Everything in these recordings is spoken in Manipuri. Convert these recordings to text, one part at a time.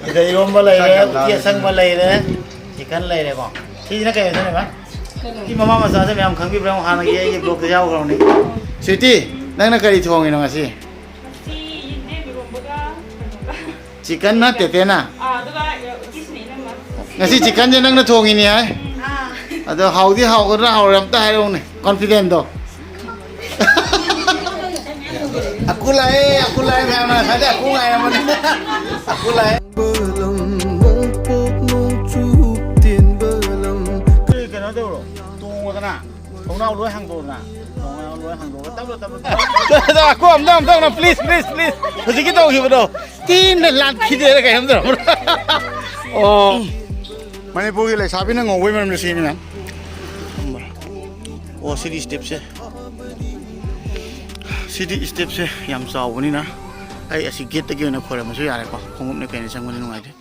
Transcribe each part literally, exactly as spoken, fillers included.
ꯁꯤꯗ ꯏꯔꯣꯝꯕ ꯂꯩꯔꯦ, ꯎꯇꯤ ꯑꯁꯪꯕ ꯂꯩꯔꯦ, ꯆꯤꯀꯟ ꯂꯩꯔꯦꯀꯣ꯫ ꯁꯤꯁꯤꯅ ꯀꯩ ꯑꯣꯏꯗꯣꯏꯅꯦꯕ? ꯁꯤ ꯃꯃꯥ ꯃꯆꯥꯁꯦ ꯃꯌꯥꯝ ꯈꯪꯕꯤꯕ꯭ꯔꯥ? ꯍꯥꯟꯅꯒꯤ ꯑꯩꯒꯤ ꯕ꯭ꯂꯣꯛꯇ ꯌꯥꯎꯈ꯭ꯔꯕꯅꯤ꯫ ꯁ꯭ꯋꯤꯇꯤ, ꯅꯪꯅ ꯀꯔꯤ ꯊꯣꯡꯉꯤꯅꯣ ꯉꯁꯤ? ꯉꯁꯤ ꯌꯦꯟꯗꯦꯝ ꯏꯔꯣꯝꯕꯒ ꯀꯩꯅꯣꯒ꯫ ꯆꯤꯀꯟꯅ ꯇꯦꯇꯦꯅ? ꯑꯥ, ꯑꯗꯨꯒ ꯎꯇꯤꯁꯤꯅ ꯏꯅꯝꯃ꯫ ꯉꯁꯤ ꯆꯤꯀꯟꯁꯦ ꯅꯪꯅ ꯊꯣꯡꯉꯤꯅꯤ ꯍꯥꯏ? ꯑꯥ꯫ ꯑꯗꯣ ꯍꯥꯎꯗꯤ ꯍꯥꯎꯒꯗ꯭ꯔꯥ ꯍꯥꯎꯔꯣꯏ ꯑꯝꯇ ꯍꯥꯏꯔꯛꯎꯅꯦ, ꯀꯣꯟꯐꯤꯗꯦꯟꯗꯣ꯫ ꯑꯀꯨ ꯂꯥꯛꯑꯦ, ꯑꯀꯨ ꯂꯥꯛꯑꯦ, ꯃꯌꯥꯝꯅ ꯉꯁꯥꯏꯗꯩ ꯑꯀꯨ ꯉꯥꯏꯔꯕꯅꯤ꯫ ꯑꯀꯨ ꯂꯥꯛꯑꯦ꯫ ꯀꯩꯅꯣ ꯇꯧꯔꯣ, ꯇꯣꯡꯉꯣꯗꯅ, ꯊꯣꯡꯅꯥꯎ ꯂꯣꯏ ꯍꯥꯡꯗꯣꯛꯑꯣꯗꯅ, ꯊꯣꯡꯅꯥꯎ ꯂꯣꯏ ꯍꯥꯡꯗꯣꯛꯑꯣ, ꯇꯞꯅ ꯇꯞꯅ ꯇꯞꯅ꯫ ꯑꯀꯨ ꯑꯝꯇ, ꯑꯝꯇ, ꯑꯝꯇ, please, please, please, ꯍꯧꯖꯤꯛꯀꯤ ꯇꯧꯈꯤꯕꯗꯣ꯫ ꯇꯤꯟꯅ ꯂꯥꯠꯈꯤꯗꯦꯔ ꯀꯩꯅꯣꯝ ꯇꯧꯔꯝꯕ꯭ꯔꯥ? ꯑꯣ꯫ ꯃꯅꯤꯄꯨꯔꯒꯤ ꯂꯩꯁꯥꯕꯤꯅ ꯉꯧꯕꯩ ꯃꯔꯝꯗ ꯁꯤꯅꯤ ꯃꯌꯥꯝ꯫ ꯑꯣ, ꯁꯤꯗꯤ ꯁ꯭ꯇꯦꯞꯁꯦ꯫ ꯁꯤꯗꯤ ꯁ꯭ꯇꯦꯞꯁꯦ ꯌꯥꯝ ꯆꯥꯎꯕꯅꯤꯅ ꯑꯩ ꯑꯁꯤ ꯒꯦꯠꯇꯒꯤ ꯑꯣꯏꯅ ꯈꯣꯏꯔꯝꯃꯁꯨ ꯌꯥꯔꯦꯀꯣ꯫ ꯈꯣꯡꯎꯞꯅ ꯀꯩꯅ ꯆꯪꯕꯗꯤ ꯅꯨꯡꯉꯥꯏꯇꯦ꯫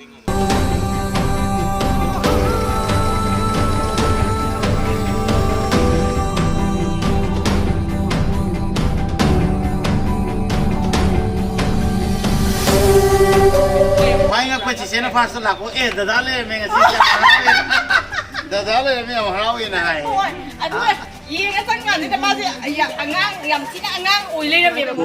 ꯃꯥꯏ ꯉꯛꯄ ꯆꯤꯆꯦꯅ ꯐꯥꯔꯁꯇ ꯂꯥꯛꯄ꯫ ꯑꯦ, ꯗꯗꯥ ꯂꯩꯔꯝꯃꯦ ꯉꯁꯤ꯫ ꯗꯗꯥ ꯂꯩꯔꯝꯃꯦ, ꯌꯥꯝ ꯍꯔꯥꯎꯋꯦꯅ ꯍꯥꯏ꯫ ꯍꯣꯏ, ꯑꯗꯨꯒ ꯌꯦꯡꯉ ꯆꯪꯀꯥꯟꯗ ꯃꯥꯁꯦ ꯌꯥꯝ ꯑꯉꯥꯡ, ꯌꯥꯝ ꯊꯤꯅ ꯑꯉꯥꯡ ꯑꯣꯏ ꯂꯩꯔꯝꯃꯦꯕ꯫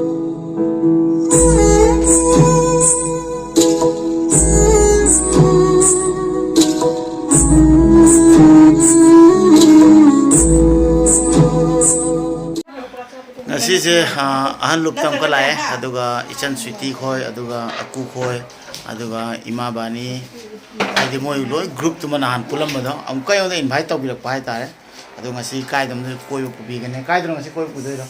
ꯉꯁꯤꯁꯦ, ꯑ, ꯑꯍꯟ ꯂꯨꯞꯇ ꯑꯃꯨꯛꯀ ꯂꯥꯛꯑꯦ, ꯑꯗꯨꯒ ꯏꯆꯟ ꯁ꯭ꯋꯤꯇꯤ ꯈꯣꯏ, ꯑꯗꯨꯒ ꯑꯀꯨ ꯈꯣꯏ, ꯑꯗꯨꯒ ꯏꯃꯥꯕꯥꯅꯤ, ꯍꯥꯏꯗꯤ ꯃꯣꯏ ꯂꯣꯏ ꯒ꯭ꯔꯨꯞꯇꯨꯃ ꯅꯍꯥꯟ ꯄꯨꯜꯂꯝꯕꯗꯣ ꯑꯃꯨꯛꯀ ꯑꯩꯉꯣꯟꯗ ꯏꯟꯚꯥꯏꯠ ꯇꯧꯕꯤꯔꯛꯄ ꯍꯥꯏꯇꯥꯔꯦ꯫ ꯑꯗꯣ ꯉꯁꯤ ꯀꯥꯏꯗꯅꯣ ꯀꯣꯏꯕ ꯄꯨꯕꯤꯒꯅꯤ? ꯀꯥꯏꯗꯅꯣ ꯉꯁꯤ ꯀꯣꯏꯕ ꯄꯨꯗꯣꯏꯔꯣ?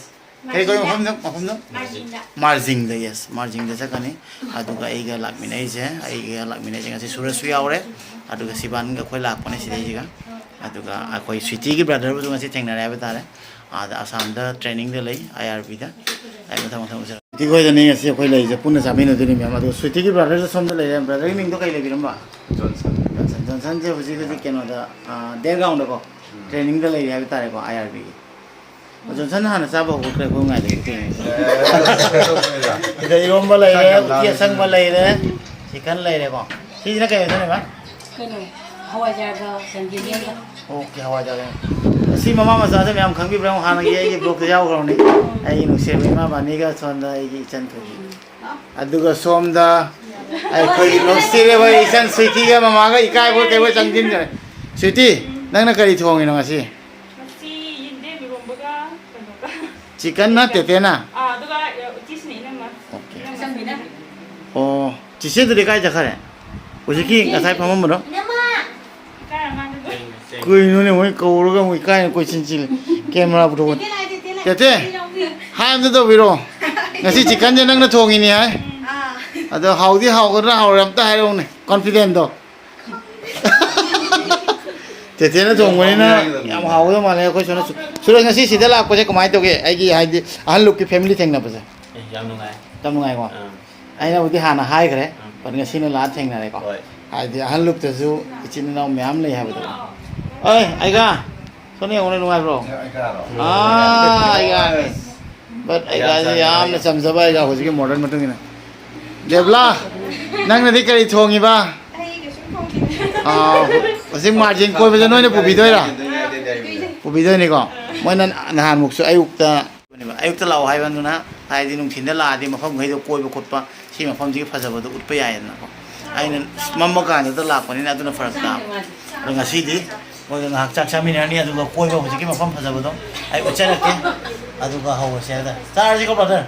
ꯀꯔꯤ ꯀꯣꯏꯕ ꯃꯐꯝꯗ? ꯃꯐꯝꯗ? ꯃꯥꯔꯖꯤꯡꯗ꯫ ꯃꯥꯔꯖꯤꯡꯗ, yes, ꯃꯥꯔꯖꯤꯡꯗ ꯆꯠꯀꯅꯤ꯫ ꯑꯗꯨꯒ ꯑꯩꯒ ꯂꯥꯛꯃꯤꯟꯅꯩꯁꯦ, ꯑꯩꯒ ꯂꯥꯛꯃꯤꯟꯅꯩꯁꯦ ꯉꯁꯤ ꯁꯨꯔꯖꯁꯨ ꯌꯥꯎꯔꯦ, ꯑꯗꯨꯒ ꯁꯤꯕꯥꯟꯒ ꯑꯩꯈꯣꯏ ꯂꯥꯛꯄꯅꯦ ꯁꯤꯗꯩꯁꯤꯒ꯫ ꯑꯗꯨꯒ ꯑꯩꯈꯣꯏ ꯁ꯭ꯋꯤꯇꯤꯒꯤ ꯕ꯭ꯔꯗꯔꯕꯨꯁꯨ ꯉꯁꯤ ꯊꯦꯡꯅꯔꯦ ꯍꯥꯏꯕ ꯇꯥꯔꯦ꯫ ꯑꯥꯗ ꯑꯁꯥꯝꯗ ꯇ꯭ꯔꯦꯅꯤꯡꯗ ꯂꯩ, ꯑꯥꯏ ꯑꯥꯔ ꯕꯤꯗ꯫ ꯑꯩ ꯃꯊꯪ ꯃꯊꯪ ꯎꯖꯔꯛꯀꯦ꯫ ꯁ꯭ꯋꯤꯇꯤ ꯈꯣꯏꯗꯅꯤ ꯉꯁꯤ ꯑꯩꯈꯣꯏ ꯂꯩꯔꯤꯁꯦ, ꯄꯨꯟꯅ ꯆꯥꯃꯤꯟꯅꯗꯣꯏꯅꯤ ꯃꯌꯥꯝ꯫ ꯑꯗꯣ ꯁ꯭ꯋꯤꯇꯤꯒꯤ ꯕ꯭ꯔꯗꯔꯁꯨ ꯁꯣꯝꯗ ꯂꯩꯔꯦ꯫ ꯕ꯭ꯔꯗꯔꯒꯤ ꯃꯤꯡꯗꯣ ꯀꯩ ꯂꯩꯕꯤꯔꯝꯕ? ꯖꯣꯟꯁꯟ꯫ ꯖꯣꯟꯁꯟ꯫ ꯖꯣꯟꯁꯟꯁꯦ ꯍꯧꯖꯤꯛ ꯍꯧꯖꯤꯛ ꯀꯩꯅꯣꯗ, ꯑꯥ, ꯗꯦꯔꯒꯥꯎꯟꯗꯀꯣ, ꯎꯝ, ꯇ꯭ꯔꯦꯅꯤꯡꯗ ꯂꯩꯔꯤ ꯍꯥꯏꯕ ꯇꯥꯔꯦꯀꯣ, ꯑꯥꯏ ꯑꯥꯔ ꯕꯤꯒꯤ꯫ ꯖꯣꯟꯁꯟ ꯍꯥꯟꯅ ꯆꯥꯕ ꯍꯧꯒꯠꯈ꯭ꯔꯦ, ꯑꯩꯈꯣꯏ ꯉꯥꯏꯗꯣꯏꯅꯦ꯫ ꯁꯤꯗ ꯏꯔꯣꯝꯕ ꯂꯩꯔꯦ, ꯆꯥꯛ ꯌꯥꯝ ꯎꯇꯤ ꯂꯥꯝꯃꯦ꯫ ꯑꯁꯪꯕ ꯂꯩꯔꯦ, ꯆꯤꯀꯟ ꯂꯩꯔꯦꯀꯣ꯫ ꯁꯤꯁꯤꯅ ꯀꯩ ꯑꯣꯏꯗꯣꯏꯅꯦꯕ? ꯀꯩꯅꯣ, ꯍꯋꯥꯏꯖꯥꯔꯒ ꯆꯪꯕꯤꯅꯦꯒ꯫ ꯑꯣꯀꯦ, ꯍꯋꯥꯏꯖꯥꯔꯒ꯫ ꯁꯤ ꯃꯃꯥ ꯃꯆꯥꯁꯦ ꯃꯌꯥꯝ ꯈꯪꯕꯤꯕ꯭ꯔꯥ? ꯍꯥꯟꯅꯒꯤ ꯑꯩꯒꯤ ꯕ꯭ꯂꯣꯛꯇ ꯌꯥꯎꯈ꯭ꯔꯕꯅꯤ꯫ ꯑꯩꯒꯤ ꯅꯨꯡꯁꯤꯕ ꯏꯃꯥ ꯕꯥꯅꯤꯒ ꯁꯣꯝꯗ ꯑꯩꯒꯤ ꯏꯆꯟ ꯊꯣꯏꯕꯤ꯫ ꯑꯗꯨꯒ ꯁꯣꯝꯗ ꯑꯩꯈꯣꯏꯒꯤ ꯅꯨꯡꯁꯤꯔꯕ ꯏꯆꯟ ꯁ꯭ꯋꯤꯇꯤꯒ ꯃꯃꯥꯒ ꯏꯀꯥꯏꯕꯣꯏ ꯀꯩꯕꯣꯏ ꯆꯪꯁꯤꯟꯈ꯭ꯔꯦ꯫ ꯁ꯭ꯋꯤꯇꯤ, ꯅꯪꯅ ꯀꯔꯤ ꯊꯣꯡꯉꯤꯅꯣ ꯉꯁꯤ? ꯉꯁꯤ ꯌꯦꯟꯗꯦꯝ ꯏꯔꯣꯝꯕꯒ ꯀꯩꯅꯣꯒ꯫ ꯆꯤꯀꯟꯅ ꯇꯦꯇꯦꯅ? ꯑꯥ, ꯑꯗꯨꯒ, ꯑ, ꯎꯇꯤꯁꯤꯅ ꯏꯅꯝꯃ꯫ ꯑꯣꯀꯦ꯫ ꯏꯅꯝꯃ꯫ ꯑꯣ, ꯆꯤꯆꯦꯗꯨꯗꯤ ꯀꯥꯏ ꯆꯠꯈꯔꯦ? ꯍꯧꯖꯤꯛꯀꯤ ꯉꯁꯥꯏ ꯐꯝꯃꯝꯕꯗꯣ? ꯏꯀꯥꯏꯔ ꯃꯥꯜꯂꯦ꯫ ꯀꯩꯅꯣꯅꯦ, ꯃꯣꯏ ꯀꯧꯔꯒ ꯑꯃꯨꯛ ꯏꯀꯥꯏꯅ ꯀꯣꯏꯆꯦꯟ ꯆꯦꯜꯂꯤ꯫ ꯀꯦꯃꯦꯔꯥ ꯄꯨꯊꯣꯛꯑꯣ꯫ ꯇꯦꯇꯦ ꯂꯥꯛꯑꯦ, ꯇꯦꯇꯦ ꯂꯥꯛꯑꯦ꯫ ꯇꯦꯇꯦ, ꯇꯦꯇꯦ ꯌꯥꯎꯕꯤꯌꯨ꯫ ꯍꯥꯏ ꯑꯝꯇ ꯇꯧꯕꯤꯔꯣ꯫ ꯉꯁꯤ ꯆꯤꯀꯟꯁꯦ ꯅꯪꯅ ꯊꯣꯡꯉꯤꯅꯤ ꯍꯥꯏ꯫ ꯑꯥ꯫ ꯑꯗꯣ ꯍꯥꯎꯗꯤ ꯍꯥꯎꯒꯗ꯭ꯔꯥ ꯍꯥꯎꯔꯣꯏ ꯑꯝꯇ ꯍꯥꯏꯔꯛꯎꯅꯦ, ꯀꯣꯟꯐꯤꯗꯦꯟꯗꯣ꯫ ꯇꯦꯇꯦꯅ ꯊꯣꯡꯕꯅꯤꯅ ꯌꯥꯝ ꯍꯥꯎꯒꯗꯧ ꯃꯥꯜꯂꯦ꯫ ꯑꯩꯈꯣꯏ ꯁꯣꯝꯗ ꯁꯨ-, ꯁꯨꯔꯖ, ꯉꯁꯤ ꯁꯤꯗ ꯂꯥꯛꯄꯁꯦ ꯀꯃꯥꯏꯅ ꯇꯧꯒꯦ? ꯑꯩꯒꯤ ꯍꯥꯏꯗꯤ ꯑꯍꯜ ꯂꯨꯞꯀꯤ ꯐꯦꯃꯤꯂꯤ ꯊꯦꯡꯅꯕꯁꯦ꯫ ꯑꯦ, ꯌꯥꯝ ꯅꯨꯡꯉꯥꯏ꯫ ꯌꯥꯝ ꯅꯨꯡꯉꯥꯏꯀꯣ? ꯑꯥ꯫ ꯑꯩꯅꯕꯨꯗꯤ ꯍꯥꯟꯅ ꯍꯥꯏꯈ꯭ꯔꯦ, ꯑꯥ꯫ But ꯉꯁꯤꯅ ꯂꯥꯁ ꯊꯦꯡꯅꯔꯦꯀꯣ꯫ ꯍꯣꯏ꯫ ꯍꯥꯏꯗꯤ ꯑꯍꯜ ꯂꯨꯞꯇꯁꯨ ꯏꯆꯤꯟ ꯏꯅꯥꯎ ꯃꯌꯥꯝ ꯂꯩ ꯍꯥꯏꯕꯗꯣ꯫ ꯑꯣꯏ, ꯑꯩꯒ ꯁꯣꯝꯗ ꯌꯦꯡꯉꯨꯅꯦ, ꯅꯨꯡꯉꯥꯏꯕ꯭ꯔꯣ? ꯑꯩꯒꯥꯔꯣ? ꯑꯥ, ꯑꯩꯒꯥꯅꯦ꯫ But ꯑꯩꯒꯥꯁꯦ ꯌꯥꯝ ꯆꯝꯖꯕ ꯑꯩꯒꯥ, ꯍꯧꯖꯤꯛꯀꯤ modern ꯃꯇꯨꯡ ꯏꯟꯅ꯫ ꯗꯦꯕꯂꯥ, ꯅꯪꯅꯗꯤ ꯀꯔꯤ ꯊꯣꯡꯉꯤꯕ? ꯑꯩ ꯀꯩꯁꯨꯝ ꯊꯣꯡꯗꯦ꯫ ꯑꯥ, ꯍꯧꯖꯤꯛ ꯃꯥꯔꯖꯤꯟ ꯀꯣꯏꯕꯁꯦ ꯅꯣꯏꯅ ꯄꯨꯕꯤꯗꯣꯏꯔꯥ? ꯄꯨꯕꯤꯗꯣꯏꯅꯦꯀꯣ꯫ ꯃꯣꯏꯅ ꯅꯍꯥꯟꯃꯨꯛꯁꯨ ꯑꯌꯨꯛꯇ, ꯑꯌꯨꯛꯇ ꯂꯥꯛꯑꯣ ꯍꯥꯏꯕꯗꯨꯅ, ꯍꯥꯏꯗꯤ ꯅꯨꯡꯊꯤꯟꯗ ꯂꯥꯛꯑꯗꯤ ꯃꯐꯝꯈꯩꯗꯣ ꯀꯣꯏꯕ ꯈꯣꯠꯄ, ꯁꯤ ꯃꯐꯝꯁꯤꯒꯤ ꯐꯖꯕꯗꯣ ꯎꯠꯄ ꯌꯥꯏꯗꯅꯀꯣ꯫ ꯑꯩꯅ ꯃꯝꯕ ꯀꯥꯟꯗꯨꯗ ꯂꯥꯛꯄꯅꯤꯅ ꯑꯗꯨꯅ ꯐꯔꯛ ꯇꯥꯕ꯫ ꯑꯗꯣ ꯉꯁꯤꯗꯤ ꯃꯣꯏꯒ ꯉꯥꯏꯍꯥꯛ ꯆꯥꯛ ꯆꯥꯃꯤꯟꯅꯔꯅꯤ, ꯑꯗꯨꯒ ꯀꯣꯏꯕ ꯍꯧꯖꯤꯛꯀꯤ ꯃꯐꯝ ꯐꯖꯕꯗꯣ ꯑꯩ ꯎꯠꯆꯔꯛꯀꯦ, ꯑꯗꯨꯒ ꯍꯧꯔꯁꯦ ꯍꯥꯏꯇꯥꯔꯦ꯫ ꯆꯥꯔꯁꯤꯀꯣ, brother?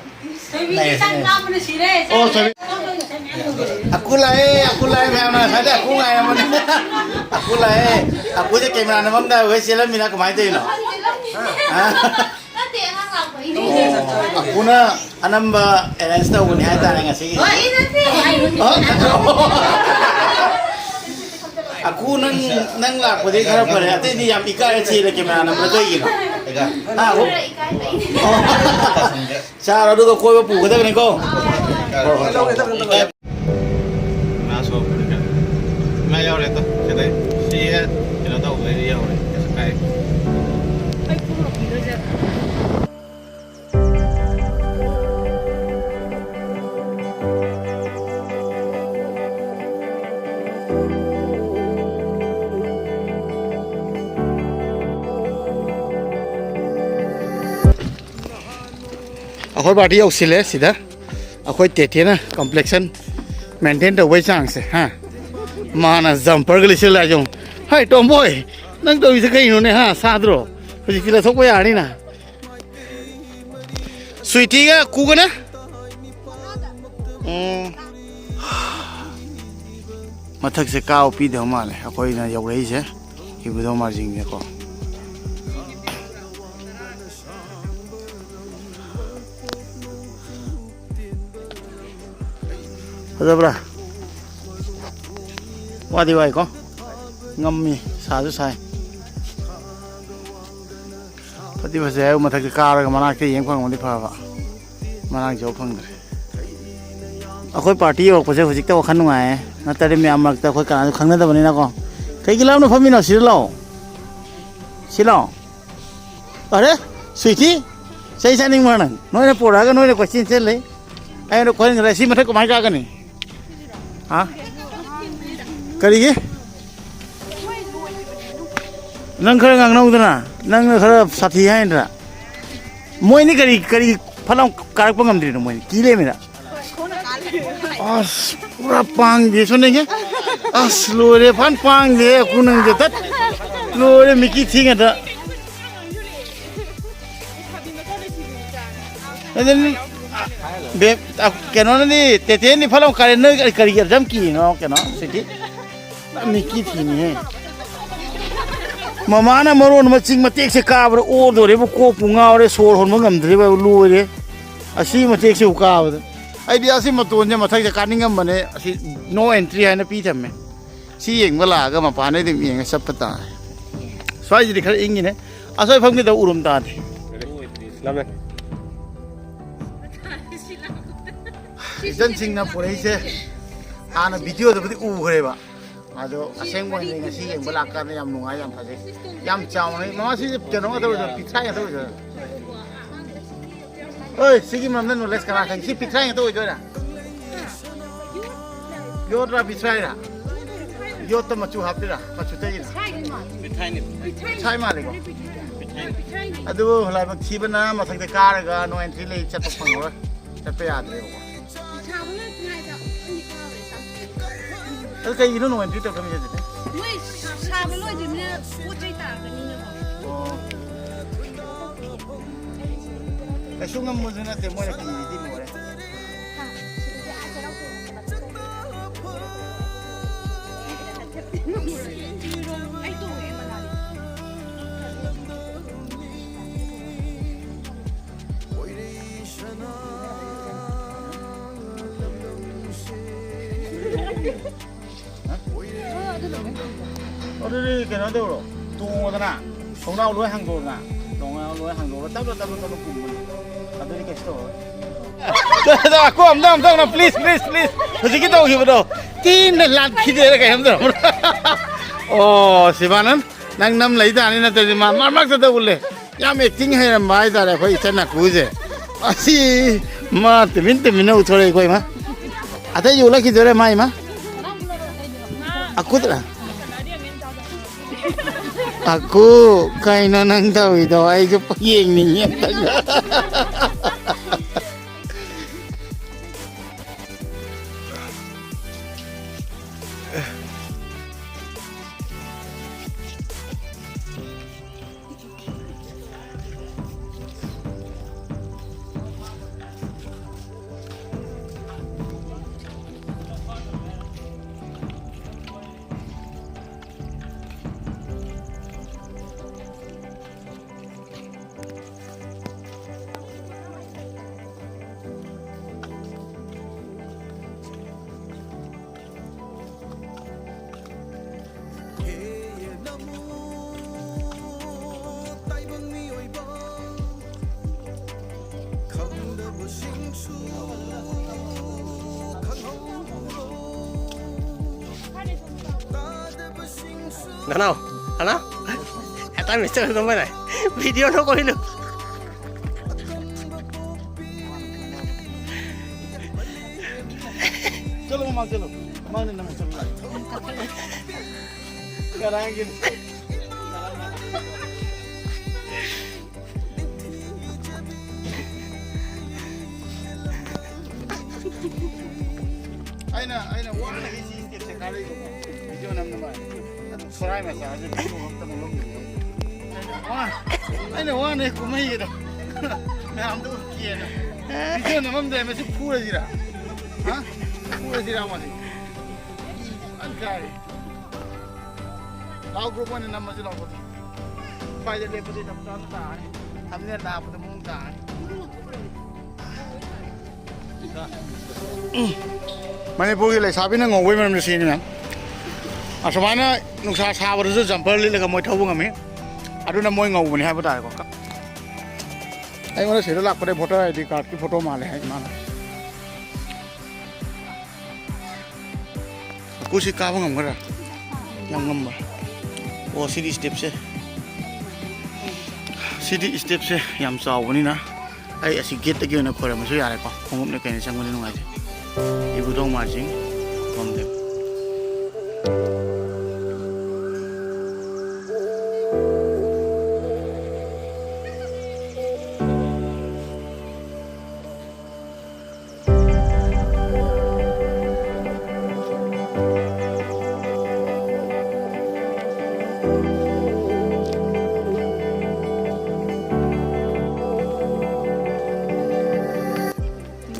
ꯂꯩꯔꯁꯤ, ꯂꯩꯔꯁꯤ꯫ ꯑꯣ, ꯁꯣꯏꯕꯤ꯫ ꯑꯀꯨ ꯂꯥꯛꯑꯦ, ꯑꯀꯨ ꯂꯥꯛꯑꯦ, ꯃꯌꯥꯝꯅ ꯉꯁꯥꯏꯗꯩ ꯑꯀꯨ ꯉꯥꯏꯔꯝꯕꯅꯤ꯫ ꯑꯀꯨ ꯂꯥꯛꯑꯦ꯫ ꯑꯀꯨꯁꯦ ꯀꯦꯃꯦꯔꯥ ꯅꯝꯃꯝꯗꯥꯏ ꯑꯩꯈꯣꯏ ꯆꯦꯜꯂꯝꯃꯤꯅ ꯀꯃꯥꯏꯅ ꯇꯧꯔꯤꯅꯣ? ꯍꯥ? ꯅꯠꯇꯦ, ꯑꯉꯥꯡ ꯂꯥꯛꯄꯒꯤꯅꯦ꯫ ꯑꯣ, ꯑꯀꯨꯅ ꯑꯅꯝꯕ arrange ꯇꯧꯕꯅꯤ ꯍꯥꯏꯇꯥꯔꯦ ꯉꯁꯤꯒꯤ꯫ ꯍꯣꯏ, ꯑꯩ ꯅꯠꯇꯦ꯫ ꯑꯣ, ꯑꯀꯨ ꯅꯪ, ꯅꯪ ꯂꯥꯛꯄꯗꯤ ꯈꯔ ꯐꯔꯦ, ꯑꯇꯩꯗꯤ ꯌꯥꯝ ꯏꯀꯥꯏꯔ ꯆꯦꯜꯂꯦ ꯀꯦꯃꯦꯔꯥ ꯅꯝꯕꯗ ꯀꯩꯒꯤꯅꯣ? ꯍꯥ, ꯑꯀꯨ? ꯈꯔ ꯏꯀꯥꯏ ꯂꯩ꯫ ꯑꯣ꯫ ꯆꯥꯔꯣ, ꯑꯗꯨꯒ ꯀꯣꯏꯕ ꯄꯨꯒꯗꯕꯅꯤꯀꯣ꯫ ꯉꯥ ꯁꯣꯛꯄꯅꯤꯅ꯫ ꯉꯥ ꯌꯧꯔꯦ ꯑꯗꯣ, ꯁꯤꯗꯩ꯫ ꯁꯤ ꯍꯦꯛ ꯀꯩꯅꯣ ꯇꯧꯕꯗꯩꯗꯤ ꯌꯧꯔꯦ꯫ ꯀꯩꯁꯨ ꯀꯥꯏꯗꯦ꯫ ꯑꯩꯈꯣꯏ ꯄꯥꯔꯇꯤ ꯌꯧꯁꯤꯜꯂꯦ ꯁꯤꯗ꯫ ꯑꯩꯈꯣꯏ ꯇꯦꯇꯦꯅ ꯀꯝꯄ꯭ꯂꯦꯛꯁꯟ ꯃꯦꯟꯇꯦꯟ ꯇꯧꯕꯩ ꯆꯥꯡꯁꯦ, ꯍꯥ? ꯃꯥꯅ ꯖꯝꯄꯔꯒ ꯂꯤꯠꯁꯤꯜꯂꯦ ꯍꯥꯏꯁꯦ ꯌꯦꯡꯉꯨ꯫ ꯍꯩ, ꯇꯣꯝꯕꯣꯏ, ꯅꯪ ꯇꯧꯔꯤꯁꯦ ꯀꯩꯅꯣꯅꯦ, ꯍꯥ? ꯁꯥꯗ꯭ꯔꯣ? ꯍꯧꯖꯤꯛꯇꯤ ꯂꯧꯊꯣꯛꯄ ꯌꯥꯔꯅꯤꯅ꯫ ꯁ꯭ꯋꯤꯇꯤꯒ ꯀꯨꯒꯅ? ꯎꯝ꯫ ꯃꯊꯛꯁꯦ ꯀꯥꯕ ꯄꯤꯗꯕ ꯃꯥꯜꯂꯦ ꯑꯩꯈꯣꯏꯅ ꯌꯧꯔꯛꯏꯁꯦ꯫ ꯏꯕꯨꯙꯧ ꯃꯥꯔꯖꯤꯡꯅꯦꯀꯣ꯫ ꯐꯖꯕ꯭ꯔꯥ? ꯋꯥꯗꯤ ꯋꯥꯏꯀꯣ, ꯉꯝꯃꯤ, ꯁꯥꯁꯨ ꯁꯥꯏ꯫ ꯐꯗꯤ ꯐꯖꯩ ꯍꯥꯏꯕ, ꯃꯊꯛꯇ ꯀꯥꯔꯒ ꯃꯅꯥꯛꯇ ꯌꯦꯡ ꯐꯪꯕꯗꯤ ꯐꯕ, ꯃꯅꯥꯛ ꯌꯧ ꯐꯪꯗ꯭ꯔꯦ꯫ ꯑꯩꯈꯣꯏ ꯄꯥꯔꯇꯤ ꯌꯧꯔꯛꯄꯁꯦ ꯍꯧꯖꯤꯛꯇ ꯋꯥꯈꯜ ꯅꯨꯡꯉꯥꯏꯌꯦ, ꯅꯠꯇ꯭ꯔꯗꯤ ꯃꯌꯥꯝ ꯃꯔꯛꯇ ꯑꯩꯈꯣꯏ ꯀꯅꯥꯁꯨ ꯈꯪꯅꯗꯕꯅꯤꯅꯀꯣ꯫ ꯀꯩꯒꯤ ꯂꯥꯞꯅ ꯐꯝꯃꯤꯅꯣ? ꯁꯤꯗ ꯂꯥꯛꯑꯣ, ꯁꯤ ꯂꯥꯛꯑꯣ꯫ ꯑꯔꯦ, ꯁ꯭ꯋꯤꯇꯤ, ꯆꯩ ꯆꯥꯅꯤꯡꯕ꯭ꯔꯥ ꯅꯪ? ꯅꯣꯏꯅ ꯄꯨꯔꯛꯑꯒ ꯅꯣꯏꯅ ꯀꯣꯏꯆꯦꯟ ꯆꯦꯜ ꯂꯩ꯫ ꯑꯩꯅ ꯈꯣꯏꯍꯟꯈ꯭ꯔꯦ꯫ ꯁꯤ ꯃꯊꯛ ꯀꯃꯥꯏꯅ ꯀꯥꯒꯅꯤ? ꯍꯥ? ꯀꯔꯤꯒꯤ? ꯅꯪ ꯈꯔ ꯉꯥꯡꯅꯧꯗꯅ꯫ ꯅꯪꯅ ꯈꯔ ꯁꯥꯊꯤ ꯍꯥꯏꯅꯗ꯭ꯔꯥ? ꯃꯣꯏꯅꯤ ꯀꯔꯤ, ꯀꯔꯤ ꯐꯠ ꯂꯥꯎ ꯀꯥꯔꯛꯄ ꯉꯝꯗ꯭ꯔꯤꯅꯣ? ꯃꯣꯏꯅꯤ ꯀꯤ ꯂꯩꯔꯝꯃꯤꯔ? ꯑꯁ, ꯄꯨꯔꯥ ꯄꯥꯡꯗꯦ ꯁꯣꯅꯦꯒꯦ꯫ ꯑꯁ, ꯂꯣꯏꯔꯦ, ꯐꯟ ꯄꯥꯡꯗꯦ ꯑꯩꯈꯣꯏ ꯅꯪꯁꯦ꯫ ꯇꯠ꯫ ꯂꯣꯏꯔꯦ, ꯃꯤꯀꯤ ꯊꯤꯉꯗ꯫ ꯑꯗꯨ, ꯕꯦ-, ꯑ, ꯀꯩꯅꯣꯅꯗꯤ, ꯇꯦꯇꯦꯅꯗꯤ ꯐꯠ ꯂꯥꯎ ꯀꯥꯔꯦ, ꯅꯣꯏ ꯀꯔꯤ, ꯀꯔꯤ ꯑꯗꯨꯝ ꯀꯤꯔꯤꯅꯣ, ꯀꯩꯅꯣ, ꯁꯤꯗꯤ? ꯃꯤꯀꯤ ꯊꯤꯅꯤꯍꯦ꯫ ꯃꯃꯥꯅ ꯃꯔꯣꯟ ꯑꯃ ꯆꯤꯡ ꯃꯇꯦꯛꯁꯦ ꯀꯥꯕꯗ ꯑꯣꯗꯣꯔꯦꯕꯨ, ꯀꯣꯛꯄꯨ ꯉꯥꯎꯔꯦ, ꯁꯣꯔ ꯍꯣꯟꯕ ꯉꯝꯗ꯭ꯔꯦꯕ, ꯂꯣꯏꯔꯦ꯫ ꯑꯁꯤ ꯃꯇꯦꯛꯁꯤꯕꯨ ꯀꯥꯕꯗ꯫ ꯑꯩꯗꯤ ꯑꯁꯤ ꯃꯇꯣꯟꯁꯦ ꯃꯊꯛꯇ ꯀꯥꯅꯤꯡꯉꯝꯕꯅꯦ, ꯑꯁꯤ no entry ꯍꯥꯏꯅ ꯄꯤ ꯊꯝꯃꯦ꯫ ꯁꯤ ꯌꯦꯡꯕ ꯂꯥꯛꯑꯒ ꯃꯄꯥꯟꯗꯩ ꯑꯗꯨꯝ ꯌꯦꯡꯉ ꯆꯠꯄ ꯇꯥꯔꯦ꯫ ꯁ꯭ꯋꯥꯏꯁꯤꯗꯤ ꯈꯔ ꯏꯪꯉꯤꯅꯦ꯫ ꯑꯁ꯭ꯋꯥꯏ ꯐꯝꯒꯤꯗ ꯎꯔꯨꯝ ꯇꯥꯗꯦ꯫ ꯂꯥꯝꯃꯦ꯫ ꯏꯆꯟꯁꯤꯡꯅ ꯄꯨꯔꯛꯏꯁꯦ ꯍꯥꯟꯅ ꯚꯤꯗꯤꯑꯣꯗꯕꯨꯗꯤ ꯎꯈ꯭ꯔꯦꯕ, ꯑꯗꯣ ꯑꯁꯦꯡꯕ ꯑꯣꯏꯅ ꯉꯁꯤ ꯌꯦꯡꯕ ꯂꯥꯛꯀꯥꯟꯗ ꯌꯥꯝ ꯅꯨꯡꯉꯥꯏ, ꯌꯥꯝ ꯐꯖꯩ, ꯌꯥꯝ ꯆꯥꯎꯅ꯫ ꯃꯃꯥ, ꯁꯤꯁꯦ ꯀꯩꯅꯣ ꯉꯥꯛꯇ ꯑꯣꯏꯗꯣꯏꯔꯥ? ꯄꯤꯊ꯭ꯔꯥꯏ ꯉꯥꯛꯇ ꯑꯣꯏꯗꯣꯏꯔꯥ? ꯍꯣꯏ, ꯁꯤꯒꯤ ꯃꯔꯝꯗ ꯅꯣꯂꯦꯖ ꯀꯅꯥ ꯈꯪ? ꯁꯤ ꯄꯤꯊ꯭ꯔꯥꯏ ꯉꯥꯛꯇ ꯑꯣꯏꯗꯣꯏꯔꯥ? ꯌꯣꯠꯔꯥ ꯄꯤꯊ꯭ꯔꯥꯏꯔꯥ? ꯌꯣꯠꯇ ꯃꯆꯨ ꯍꯥꯞꯄꯤꯔꯥ? ꯃꯆꯨ ꯇꯩꯔꯤꯔꯥ? ꯃꯤꯊꯥꯏꯅꯤ꯫ ꯃꯤꯊꯥꯏ ꯃꯥꯜꯂꯦꯀꯣ? ꯃꯤꯊꯥꯏꯅꯤ꯫ ꯑꯗꯨꯕꯨ ꯂꯥꯏꯕꯛ ꯊꯤꯕꯅ ꯃꯊꯛꯇ ꯀꯥꯔꯒ no entry ꯂꯩ, ꯆꯠꯄ ꯐꯪꯉꯔꯣꯏ꯫ ꯆꯠꯄ ꯌꯥꯗ꯭ꯔꯦꯕꯀꯣ꯫ ꯁꯥꯕ ꯂꯣꯏꯗ꯭ꯔꯤꯉꯩꯗ ꯑꯩꯈꯣꯏꯗꯤ ꯀꯥꯔꯦ, ꯆꯥꯛ ꯊꯣꯡꯉꯦ꯫ ꯑꯗꯨ ꯀꯩꯒꯤꯅꯣ no entry ꯇꯧꯔꯛꯀꯗꯣꯏꯁꯦ ꯑꯗꯨꯗꯤ? ꯃꯣꯏ ꯁꯥꯕ ꯂꯣꯏꯗ꯭ꯔꯤꯕꯅꯤꯅ ꯄꯣꯠ ꯆꯩ ꯇꯥꯔꯛꯀꯅꯤꯅꯀꯣ꯫ ꯑꯣ꯫ ꯀꯩꯁꯨ ꯉꯝꯕꯁꯨ ꯅꯠꯇꯦ, ꯃꯣꯏꯅ ꯀꯤꯔꯤꯗꯤ ꯂꯣꯏꯔꯦ꯫ ꯑꯗꯨꯗꯤ ꯀꯩꯅꯣ ꯇꯧꯔꯣ, ꯇꯣꯡꯉꯣꯗꯅ, ꯊꯣꯡꯅꯥꯎ ꯂꯣꯏ ꯍꯥꯡꯗꯣꯛꯑꯣꯗꯅ, ꯊꯣꯡꯅꯥꯎ ꯂꯣꯏ ꯍꯥꯡꯗꯣꯛꯑꯒ ꯇꯞꯅ ꯇꯞꯅ ꯇꯞꯅ ꯀꯨꯝꯕꯅꯤ꯫ ꯑꯗꯨꯗꯤ ꯀꯩꯁꯨ ꯇꯧꯔꯣꯏ꯫ ꯑꯗꯣ ꯑꯀꯣ ꯑꯝꯇ, ꯑꯝꯇ, ꯑꯝꯇ, please, please, please. ꯍꯧꯖꯤꯛꯀꯤ ꯇꯧꯈꯤꯕꯗꯣ ꯇꯤꯟꯅ ꯂꯥꯠꯈꯤꯗꯦꯔ ꯀꯩꯅꯣꯝ ꯇꯧꯔꯝꯕ꯭ꯔꯥ? ꯑꯣ, ꯁꯤꯕꯥꯅꯟ, ꯅꯪ ꯅꯝ ꯂꯩ ꯇꯥꯅꯤ, ꯅꯠꯇ꯭ꯔꯗꯤ ꯃꯥ ꯃꯔꯛ ꯃꯔꯛꯇ ꯎꯠꯂꯦ꯫ ꯌꯥꯝ acting ꯍꯩꯔꯝꯕ ꯍꯥꯏꯇꯥꯔꯦ ꯑꯩꯈꯣꯏ ꯏꯆꯟ ꯅꯥꯀꯨꯁꯦ꯫ ꯑꯁꯤ ꯃꯥ ꯇꯨꯃꯤꯟ ꯇꯨꯃꯤꯟꯅ ꯎꯠꯊꯣꯔꯛꯏꯀꯣ ꯏꯃꯥ꯫ ꯑꯇꯩ ꯌꯣꯜꯂꯛꯈꯤꯗꯣꯏꯔꯦ ꯃꯥ ꯏꯃꯥ꯫ ꯑꯀꯨꯠꯇ꯭ꯔꯥ? ꯑꯀꯨ, ꯀꯩꯅꯣ ꯅꯪ ꯇꯧꯔꯤꯗꯣ? ꯑꯩꯁꯨ ꯌꯦꯡꯅꯤꯡꯉꯤ ꯑꯝꯇꯪ꯫ ꯅꯅꯥꯎ, ꯅꯅꯥꯎ꯫ ꯍꯦꯛꯇ ꯃꯤꯁꯇꯔ ꯇꯧꯕꯅꯦ꯫ ꯚꯤꯗꯤꯑꯣ ꯅꯣ ꯀꯣꯏꯅꯨ꯫ ꯆꯠꯂꯣ, ꯃꯃꯥꯡ ꯆꯠꯂꯣ꯫ ꯃꯥꯅ ꯅꯪ ꯆꯠꯂꯨ꯫ ꯉꯔꯥꯡꯒꯤ꯫ ꯑꯩꯅ ꯑꯩꯅ ꯋꯥꯅ ꯁꯤ ꯁ꯭ꯇꯦꯞꯁꯦ ꯀꯥꯔꯛꯏꯕꯀꯣ꯫ ꯚꯤꯗꯤꯑꯣ ꯅꯝꯅꯕ꯫ ꯑꯗꯨ ꯁꯣꯔꯥꯏ ꯃꯆꯥꯁꯦ ꯚꯤꯗꯤꯑꯣ ꯑꯝꯇ ꯅꯝꯃꯝꯗꯦ꯫ ꯑꯩꯅ ꯋꯥ-, ꯑꯩꯅ ꯋꯥꯅ ꯀꯨꯝꯍꯩꯒꯤꯗꯣ ꯃꯌꯥꯝꯗ ꯎꯠꯀꯦꯅ꯫ ꯚꯤꯗꯤꯑꯣ ꯅꯝꯃꯝꯗ꯭ꯔꯦ, ꯃꯁꯤ ꯐꯨꯔꯁꯤꯔꯥ? ꯍꯥ? ꯐꯨꯔꯁꯤꯔꯥ ꯃꯁꯤ? ꯐꯖꯅ ꯀꯥꯏꯔꯦ꯫ ꯂꯥꯎ ꯒ꯭ꯔꯨꯞ ꯑꯣꯏꯅ ꯅꯝꯃꯁꯤ ꯂꯥꯎ ꯒ꯭ꯔꯨꯞ꯫ ꯁ꯭ꯋꯥꯏꯗ ꯂꯦꯞꯄꯗꯤ ꯆꯞ ꯆꯥꯅ ꯇꯥꯔꯅꯤ꯫ ꯊꯝꯅꯦꯜ ꯍꯥꯞꯄꯗ ꯃꯑꯣꯡ ꯇꯥꯔꯅꯤ꯫ ꯎꯝ꯫ ꯃꯅꯤꯄꯨꯔꯒꯤ ꯂꯩꯁꯥꯕꯤꯅ ꯉꯧꯕꯒꯤ ꯃꯔꯝꯁꯦ ꯁꯤꯅꯤ, ꯃꯦꯝ꯫ ꯑꯁꯨꯃꯥꯏꯅ ꯅꯨꯡꯁꯥ ꯁꯥꯕꯗꯁꯨ ꯖꯝꯄꯔ ꯂꯤꯠꯂꯒ ꯃꯣꯏ ꯊꯧꯕ ꯉꯝꯃꯤ꯫ ꯑꯗꯨꯅ ꯃꯣꯏ ꯉꯧꯕꯅꯤ ꯍꯥꯏꯕ ꯇꯥꯔꯦꯀꯣ꯫ ꯑꯩꯉꯣꯟꯗ ꯁꯤꯗ ꯂꯥꯛꯄꯗ ꯚꯣꯇꯔ ꯑꯥꯏ ꯗꯤ ꯀꯥꯔꯗꯀꯤ ꯐꯣꯇꯣ ꯃꯥꯜꯂꯦ ꯍꯥꯏ ꯏꯃꯥꯅ꯫ ꯎꯀꯨꯁꯤ ꯀꯥꯕ ꯉꯝꯒꯗ꯭ꯔꯥ? ꯌꯥꯝ ꯉꯝꯕ꯭ꯔꯥ? ꯑꯣ, ꯁꯤꯗꯤ ꯁ꯭ꯇꯦꯞꯁꯦ, ꯁꯤꯗꯤ ꯁ꯭ꯇꯦꯞꯁꯦ ꯌꯥꯝ ꯆꯥꯎꯕꯅꯤꯅ ꯑꯩ ꯑꯁꯤ ꯒꯦꯠꯇꯒꯤ ꯑꯣꯏꯅ ꯈꯣꯏꯔꯝꯃꯁꯨ ꯌꯥꯔꯦꯀꯣ꯫ ꯈꯣꯡꯎꯞꯅ ꯀꯩꯅ ꯆꯪꯕꯗꯤ ꯅꯨꯡꯉꯥꯏꯇꯦ꯫ ꯏꯕꯨꯙꯧ ꯃꯥꯔꯖꯤꯡ ꯄꯝꯂꯦꯝ꯫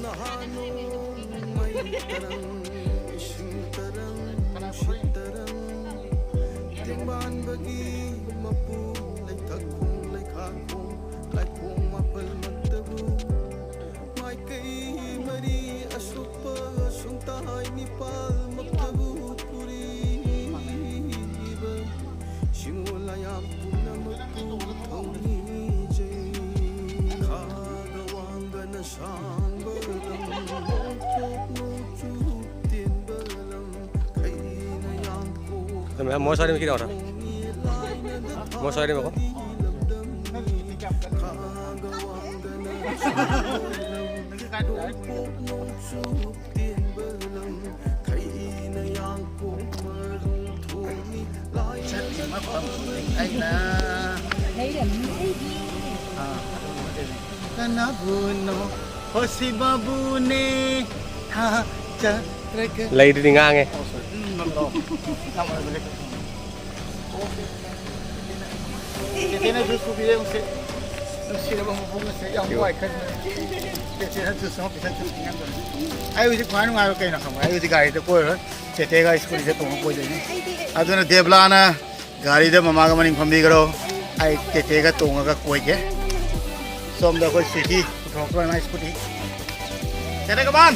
ꯅꯍꯥꯟ ꯅꯣꯡꯃꯩ ꯇꯔꯪ, ꯏꯁꯤꯡ ꯇꯔꯪ, ꯅꯨꯡꯁꯤꯠ ꯇꯔꯪ, ꯇꯦꯡꯕꯥꯟꯕꯒꯤ ꯃꯄꯨ, ꯂꯩꯊꯛꯈꯣꯡ, ꯂꯩꯈꯥꯈꯣꯡ, ꯂꯥꯏꯈꯣꯡ ꯃꯥꯄꯜꯃꯛꯇꯕꯨ ꯃꯥꯏꯀꯩ ꯃꯔꯤ ꯑꯁꯨꯞꯄ ꯁꯨꯡꯇꯥꯏ ꯅꯤꯄꯥꯜꯃꯛꯇꯕꯨ ꯄꯨꯔꯤꯕ ꯁꯤꯡꯉꯣ ꯂꯥꯌꯥꯝ ꯄꯨꯝꯅꯃꯛꯄꯨ ꯊꯧꯅꯤꯖꯩ꯫ ꯈꯥꯒ ꯋꯥꯡꯒꯅ ꯁꯥꯡꯕ ꯂꯝ, ꯅꯣꯡꯄꯣꯛ ꯅꯣꯡꯆꯨꯞ ꯇꯦꯟꯕ ꯂꯝ, ꯈꯩꯅ ꯌꯥꯝ ꯀꯣꯛ ꯃꯣꯏ ꯁ꯭ꯋꯥꯏꯗ ꯃꯤ ꯀꯌꯥ ꯂꯩꯍꯧꯔꯦ? ꯃꯣꯏ ꯁ꯭ꯋꯥꯏꯗ ꯃꯈꯣ꯫ ꯈꯥꯒ ꯋꯥꯡꯒꯅ ꯁꯥꯡꯕ ꯂꯝ, ꯅꯣꯡꯄꯣꯛ ꯅꯣꯡꯆꯨꯞ ꯇꯦꯟꯕ ꯂꯝ, ꯈꯩꯅ ꯑꯩꯅ ꯂꯩꯔꯝꯅꯤ ꯑꯩꯗꯤ꯫ ꯑꯥ, ꯑꯗꯨꯒꯨꯝꯕꯗꯨꯅꯤ꯫ ꯀꯅꯥꯕꯨꯅꯣ ꯍꯣꯁꯤꯕꯥꯕꯨꯅꯦ ꯊꯥꯖꯗ꯭ꯔꯒ꯫ ꯂꯩꯗꯨꯗꯤ ꯉꯥꯡꯉꯦ꯫ ꯑꯣ, ꯁꯣꯔꯤ꯫ ꯎꯝ, ꯅꯪ ꯂꯥꯛꯑꯣ꯫ ꯅꯪ ꯑꯣꯏꯔꯕ ꯂꯦꯞꯄ꯫ ꯇꯦꯇꯦꯅꯁꯨ ꯁꯨꯕꯤꯔꯦ, ꯅꯨꯡꯁꯤ-, ꯅꯨꯡꯁꯤꯔꯕ ꯃꯄꯨ ꯃꯁꯦ ꯌꯥꯝ ꯋꯥꯏ ꯈꯟꯕꯅꯦ꯫ ꯇꯦꯇꯦꯅꯁꯨ ꯁꯣꯝ ꯈꯤꯇꯪ ꯆꯠꯈꯤꯅꯕꯅꯦ꯫ ꯑꯩ ꯍꯧꯖꯤꯛ ꯈ꯭ꯋꯥꯏ ꯅꯨꯡꯉꯥꯏꯕ ꯀꯩꯅꯣ ꯈꯪꯕ꯭ꯔꯥ? ꯑꯩ ꯍꯧꯖꯤꯛ ꯒꯥꯔꯤꯗ ꯀꯣꯏꯔꯣꯏ, ꯇꯦꯇꯦꯒ ꯁ꯭ꯀꯨꯇꯤꯗ ꯇꯣꯡꯉ ꯀꯣꯏꯗꯣꯏꯅꯤ꯫ ꯑꯗꯨꯅ ꯗꯦꯕꯂꯥꯅ ꯒꯥꯔꯤꯗ ꯃꯃꯥꯒ ꯃꯅꯤꯡ ꯐꯝꯕꯤꯈ꯭ꯔꯣ, ꯑꯩ ꯇꯦꯇꯦꯒ ꯇꯣꯡꯉꯒ ꯀꯣꯏꯒꯦ꯫ ꯁꯣꯝꯗ ꯑꯩꯈꯣꯏ ꯁ꯭ꯋꯤꯇꯤ ꯄꯨꯊꯣꯔꯛꯄ ꯃꯥꯏ ꯁ꯭ꯀꯨꯇꯤ꯫ ꯇꯦꯇꯦ, come on!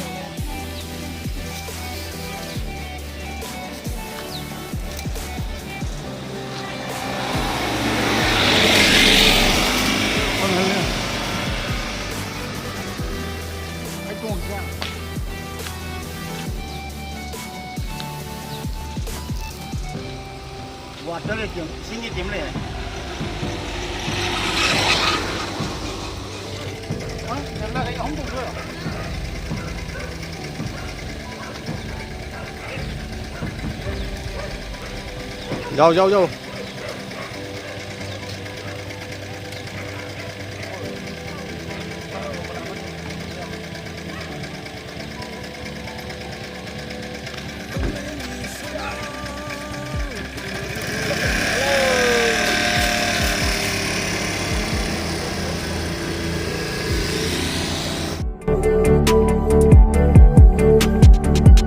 Water ꯂꯩꯇꯦ, ꯏꯁꯤꯡꯒꯤ team ꯂꯩꯔꯦ꯫ ꯑ, ꯌꯥꯝꯅ ꯑꯩ ꯑꯍꯨꯝ ꯇꯧꯗꯣꯏꯔꯣ? ꯌꯥꯎ, ꯌꯥꯎ, ꯌꯥꯎ꯫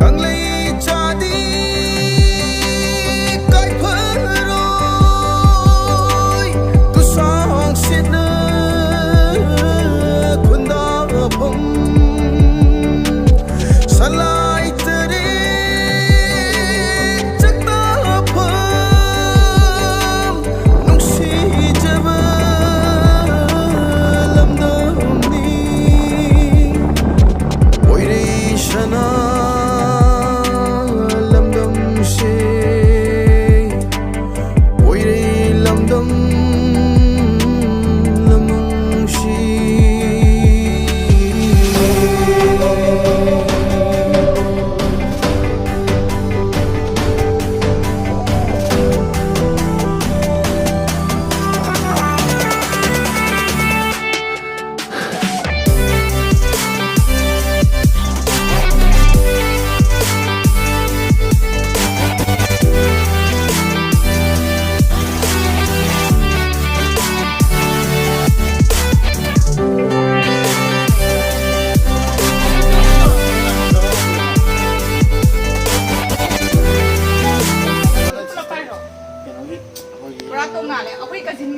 ꯀꯪꯂꯩ ꯆꯥꯗꯤ ꯀꯥꯏꯐꯔꯣ꯫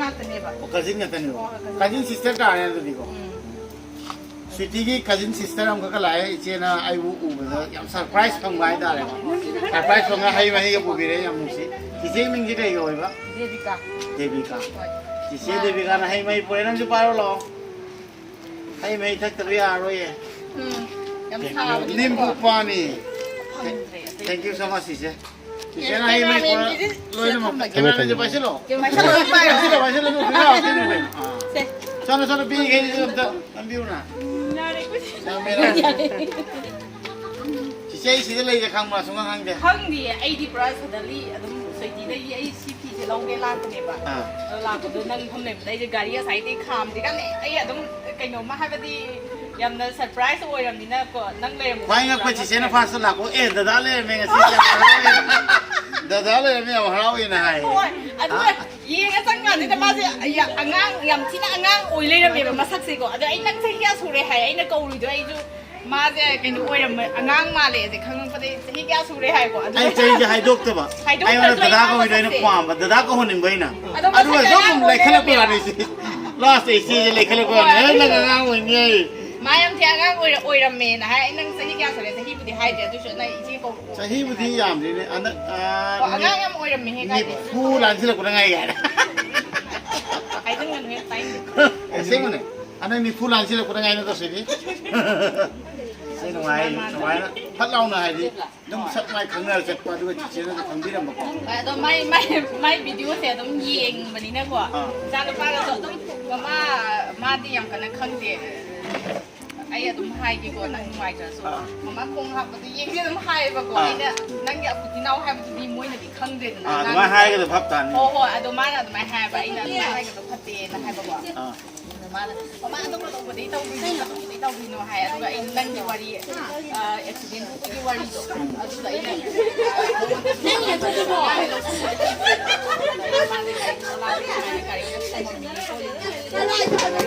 ꯉꯥꯛꯇꯅꯦꯕ꯫ ꯑꯣ, ꯀꯖꯤꯟ ꯉꯥꯛꯇꯅꯦꯕ꯫ ꯑꯣ, ꯀꯖꯤꯟ꯫ ꯀꯖꯤꯟ ꯁꯤꯁꯇꯔ ꯇꯥꯔꯦ ꯑꯗꯨꯗꯤꯀꯣ꯫ ꯎꯝ꯫ ꯁ꯭ꯋꯤꯇꯤꯒꯤ ꯀꯖꯤꯟ ꯁꯤꯁꯇꯔ ꯑꯃꯈꯛꯀ ꯂꯥꯛꯑꯦ, ꯏꯆꯦꯅ ꯑꯩꯕꯨ ꯎꯕꯗ ꯌꯥꯝ ꯁꯔꯄ꯭ꯔꯥꯏꯁ ꯐꯪꯕ ꯍꯥꯏꯇꯥꯔꯦꯀꯣ꯫ ꯁꯔꯄ꯭ꯔꯥꯏꯁ ꯐꯪꯉ ꯍꯩ ꯃꯍꯤꯒ ꯄꯨꯕꯤꯔꯛꯑꯦ, ꯌꯥꯝ ꯅꯨꯡꯁꯤ꯫ ꯆꯤꯆꯦ ꯃꯤꯡꯁꯦ ꯀꯩ ꯀꯧꯋꯦꯕ? ꯗꯦꯕꯤꯀꯥ꯫ ꯗꯦꯕꯤꯀꯥ꯫ ꯍꯣꯏ꯫ ꯆꯤꯆꯦ ꯗꯦꯕꯤꯀꯥꯅ ꯍꯩ ꯃꯍꯤ ꯄꯨꯔꯛꯑꯦ, ꯅꯪꯁꯨ ꯄꯥꯏꯔꯣ ꯂꯥꯛꯑꯣ꯫ ꯍꯩ ꯃꯍꯤ ꯊꯛꯇꯕ ꯌꯥꯔꯔꯣꯏꯌꯦ꯫ ꯎꯝ, ꯌꯥꯝ ꯁꯥꯕꯅꯤꯅꯀꯣ꯫ ꯅꯤꯝꯕꯨ ꯄꯥꯅꯤ꯫ ꯐꯪꯗ꯭ꯔꯦ ꯑꯇꯩ꯫ Thank you so much, ꯆꯤꯆꯦ꯫ ꯆꯤꯆꯦꯅ ꯍꯩ ꯃꯍꯤ ꯄꯨꯔꯛꯑꯦ, ꯀꯦꯃꯦꯔꯥꯃꯦꯟꯒꯤꯗꯤ ꯂꯣꯏꯅꯃꯛ꯫ ꯊꯝꯃꯒꯦ꯫ ꯀꯦꯃꯦꯔꯥꯃꯦꯟꯁꯦ ꯄꯥꯏꯁꯤꯜꯂꯣ꯫ ꯀꯦꯃꯦꯔꯥ ꯄꯥꯏꯁꯤꯜꯂꯣ, ꯄꯥꯏꯁꯤꯜꯂꯣ, ꯄꯥꯏꯁꯤꯜꯂꯣ, ꯄꯥꯏꯁꯤꯜꯂꯣ, ꯄꯤꯔꯛꯑꯣ, ꯄꯤꯔꯛꯑꯣ꯫ ꯑꯥ꯫ ꯁꯦ꯫ ꯁꯣꯝꯗ, ꯁꯣꯝꯗ ꯄꯤꯔꯤꯈꯩꯗꯨꯁꯨ ꯑꯝꯇ ꯅꯝꯕꯤꯌꯨꯅ꯫ ꯌꯥꯔꯦ꯫ ꯆꯤꯆꯦ ꯑꯩ ꯁꯤꯗ ꯂꯩꯁꯦ ꯈꯪꯕ꯭ꯔꯥ? ꯁꯨꯡꯈꯪ ꯈꯪꯗꯦ꯫ ꯈꯪꯗꯤꯌꯦ, ꯑꯩꯗꯤ ꯄꯨꯔꯥ suddenly ꯑꯗꯨꯝ ꯁ꯭ꯋꯤꯇꯤꯗꯒꯤ ꯑꯩ ꯁꯤ ꯐꯤꯁꯦ ꯂꯧꯒꯦ ꯂꯥꯛꯄꯅꯦꯕ꯫ ꯑꯥ꯫ ꯑꯗꯣ ꯂꯥꯛꯄꯗꯣ ꯅꯪ ꯃꯐꯝ ꯂꯩꯕꯗ ꯑꯩꯁꯦ ꯒꯥꯔꯤ ꯉꯁꯥꯏꯗꯩ ꯈꯥꯝꯗ꯭ꯔꯤꯀꯥꯟꯗ ꯑꯩ ꯑꯗꯨꯝ ꯀꯩꯅꯣꯝꯃ ꯍꯥꯏꯕꯗꯤ ꯌꯥꯝꯅ ꯁꯔꯄ꯭ꯔꯥꯏꯁ ꯑꯣꯏꯔꯝꯅꯤꯅꯀꯣ, ꯅꯪ ꯂꯩꯔꯝꯕꯁꯦ ꯈ꯭ꯋꯥꯏ ꯉꯛꯄ ꯄꯨꯔꯥ ꯆꯤꯆꯦꯅ ꯉꯛꯄ꯫ ꯐꯥꯔꯁꯇ ꯂꯥꯛꯄ, "ꯑꯦ, ꯗꯗꯥ ꯂꯩꯔꯝꯃꯦ ꯉꯁꯤ, ꯌꯥꯝ ꯍꯔꯥꯎꯋꯦ꯫ ꯗꯗꯥ ꯂꯩꯔꯝꯃꯦ, ꯌꯥꯝ ꯍꯔꯥꯎꯋꯦꯅ" ꯍꯥꯏ꯫ ꯍꯣꯏ, ꯑꯗꯨꯒ ꯑꯥ꯫ ꯌꯦꯡꯉ ꯆꯪꯀꯥꯟꯁꯤꯗ ꯃꯥꯁꯦ ꯌꯥ-, ꯑꯉꯥꯡ, ꯌꯥꯝ ꯊꯤꯅ ꯑꯉꯥꯡ ꯑꯣꯏ ꯂꯩꯔꯝꯃꯦꯕ ꯃꯁꯛꯁꯦꯀꯣ꯫ ꯑꯗꯣ ꯑꯩ, "ꯅꯪ ꯆꯍꯤ ꯀꯌꯥ ꯁꯨꯔꯦ?" ꯍꯥꯏ꯫ ꯑꯩꯅ ꯀꯧꯔꯨꯏꯗꯣ ꯑꯩꯁꯨ ꯃꯥꯁꯦ ꯀꯩꯅꯣ ꯑꯣꯏꯔꯝꯃ-, ꯑꯉꯥꯡ ꯃꯥꯜꯂꯦꯁꯦ ꯈꯪꯉꯛꯄꯗꯒꯤ "ꯆꯍꯤ ꯀꯌꯥ ꯁꯨꯔꯦ?" ꯍꯥꯏꯀꯣ꯫ ꯑꯗꯨꯒ ꯑꯩ ꯆꯍꯤꯁꯦ ꯍꯥꯏꯗꯣꯛꯇꯕ꯫ ꯍꯥꯏꯗꯣꯛꯇ꯭ꯔꯁꯨ ꯑꯩꯉꯣꯟꯗ ꯑꯩ ꯗꯗꯥ ꯃꯥ ꯀꯧꯔꯤꯗꯣ ꯑꯩꯅ ꯃꯁꯛꯁꯦ꯫ ꯄꯥꯝꯕ, ꯗꯗꯥ ꯀꯧꯍꯟꯅꯤꯡꯕ ꯑꯩꯅ꯫ ꯑꯗꯣ ꯑꯗꯨꯒ ꯃꯁꯛꯁꯦ ꯑꯗꯨꯝ ꯑꯉꯥꯡ ꯑꯣꯏ ꯂꯩꯈꯠꯂꯛꯄ ꯂꯩꯔꯝꯃꯦꯕ꯫ ꯋꯥꯅꯤ ꯁꯤ꯫ ꯂꯥꯁꯇ ꯏꯆꯦꯁꯦ ꯂꯩꯈꯠꯂꯛꯄ ꯍꯣꯏ, ꯋꯥꯅꯤ, "ꯑꯦ, ꯅꯪ ꯑꯗꯨꯒ ꯑꯉꯥꯡ ꯑꯣꯏꯅꯤ" ꯑꯩ꯫ ꯃꯥ ꯌꯥꯝ ꯊꯤ ꯑꯉꯥꯡ ꯑꯣꯏꯔ-, ꯑꯣꯏꯔꯝꯃꯦꯅ ꯍꯥꯏ꯫ ꯑꯩ, "ꯅꯪ ꯆꯍꯤ ꯀꯌꯥ ꯁꯨꯔꯦ?" ꯆꯍꯤꯕꯨꯗꯤ ꯍꯥꯏꯗ꯭ꯔꯦ, ꯑꯗꯨꯁꯨ ꯅꯪ ꯏꯆꯦ ꯀꯧ-, ꯆꯍꯤꯕꯨꯗꯤ ꯌꯥꯝꯗ꯭ꯔꯤꯅꯦ꯫ ꯍꯟꯗꯛ, ꯑꯥ, ꯑꯣ, ꯑꯉꯥꯡ ꯌꯥꯝ ꯑꯣꯏꯔꯝꯃꯦꯍꯦ, ꯀꯥꯏꯗꯩ꯫ ꯅꯤꯐꯨ ꯂꯥꯟꯁꯤꯜꯂꯛꯄꯗ ꯉꯥꯏꯔꯤ ꯍꯥꯏꯔꯦ꯫ ꯍꯥꯏꯖꯤꯟꯒꯅꯨꯍꯦ, ꯇꯥꯏꯅꯦ꯫ ꯑꯁꯦꯡꯕꯅꯦ꯫ ꯍꯟꯗꯛ ꯅꯤꯐꯨ ꯂꯥꯟꯁꯤꯜꯂꯛꯄꯗ ꯉꯥꯏꯅ ꯇꯧꯁꯤꯗꯤ꯫ ꯁꯤ ꯅꯨꯡꯉꯥꯏ, ꯁꯨꯃꯥꯏꯅ ꯐꯠ ꯂꯥꯎꯅ ꯍꯥꯏꯗꯤ ꯑꯗꯨꯝ ꯁꯛ ꯃꯥꯏ ꯈꯪꯅꯔ ꯆꯠꯄ, ꯑꯗꯨꯒ ꯆꯤꯆꯦꯅꯁꯨ ꯈꯪꯕꯤꯔꯝꯕꯀꯣ꯫ ꯍꯣꯏ, ꯑꯗꯣ ꯃꯥꯏ, ꯃꯥꯏ, ꯃꯥꯏ ꯚꯤꯗꯤꯑꯣꯁꯦ ꯑꯗꯨꯝ ꯌꯦꯡꯕꯅꯤꯅꯀꯣ, ꯑꯥ꯫ ꯏꯆꯥꯅꯨꯄꯥꯒꯁꯨ ꯑꯗꯨꯝ, "ꯃꯃꯥ, ꯃꯥꯗꯤ ꯌꯥꯝ ꯀꯟꯅ ꯈꯪꯗꯦ꯫ ꯑꯩ ꯑꯗꯨꯝ ꯍꯥꯏꯒꯦꯀꯣ, ꯅꯪ ꯅꯨꯡꯉꯥꯏꯇ꯭ꯔꯁꯨ꯫ ꯑꯥ꯫ ꯃꯃꯥ ꯈꯣꯡ ꯍꯥꯞꯄꯗꯣ ꯌꯦꯡꯁꯦ" ꯑꯗꯨꯝ ꯍꯥꯏꯌꯦꯕꯀꯣ꯫ ꯑꯥ꯫ ꯑꯩꯅ, "ꯅꯪꯒꯤ ꯑꯄꯨꯇꯤꯅꯥꯎ ꯍꯥꯏꯕꯗꯨꯗꯤ ꯃꯣꯏꯅꯗꯤ ꯈꯪꯗ꯭ꯔꯦꯗꯅ, ꯑꯥ, ꯑꯗꯨꯃꯥꯏꯅ ꯑꯉꯥꯡꯗꯨꯗꯤ"꯫ ꯍꯥꯏꯔꯒꯗꯤ ꯚꯥꯞ ꯇꯥꯅꯤ꯫ ꯍꯣꯏ, ꯍꯣꯏ, ꯑꯗꯣ ꯃꯥꯅ ꯑꯗꯨꯃꯥꯏꯅ ꯍꯥꯏꯌꯦꯕ, ꯑꯩꯅ "ꯑꯗꯨꯃꯥꯏꯅ ꯍꯥꯏꯒꯗꯕ ꯐꯠꯇꯦꯅ" ꯍꯥꯏꯕꯀꯣ꯫ ꯑꯥ꯫ ꯑꯗꯣ ꯃꯥꯅ, "ꯃꯃꯥ, ꯑꯗꯨꯝꯕ ꯇꯧꯕꯗꯤ ꯇꯧꯕꯤꯅꯣ, ꯑꯗꯨꯝꯕꯗꯤ ꯇꯧꯕꯤꯅꯣ" ꯍꯥꯏ꯫ ꯑꯗꯨꯒ ꯑꯩꯅ ꯅꯪꯒꯤ ꯋꯥꯔꯤ, ꯑ, ꯑꯦꯛꯁꯤꯗꯦꯟ ꯊꯣꯛꯄꯒꯤ ꯋꯥꯔꯤꯗꯣ, ꯑꯗꯨꯗ ꯑꯩꯅ, ꯑ, ꯃꯉꯣꯟꯗ ꯁꯨꯝ ꯅꯪꯅ ꯑꯗꯨꯗꯨꯕꯣ? ꯃꯥꯅ ꯂꯧꯁꯤꯟꯕꯗꯤ ꯃꯥꯅ ꯒꯥꯔꯤ ꯆꯂꯥꯏꯕ ꯁꯨꯃꯥꯏꯅ ꯒꯥꯔꯤꯗ ꯊꯣꯝꯃꯝꯃꯤ ꯈꯣꯠꯂꯤ꯫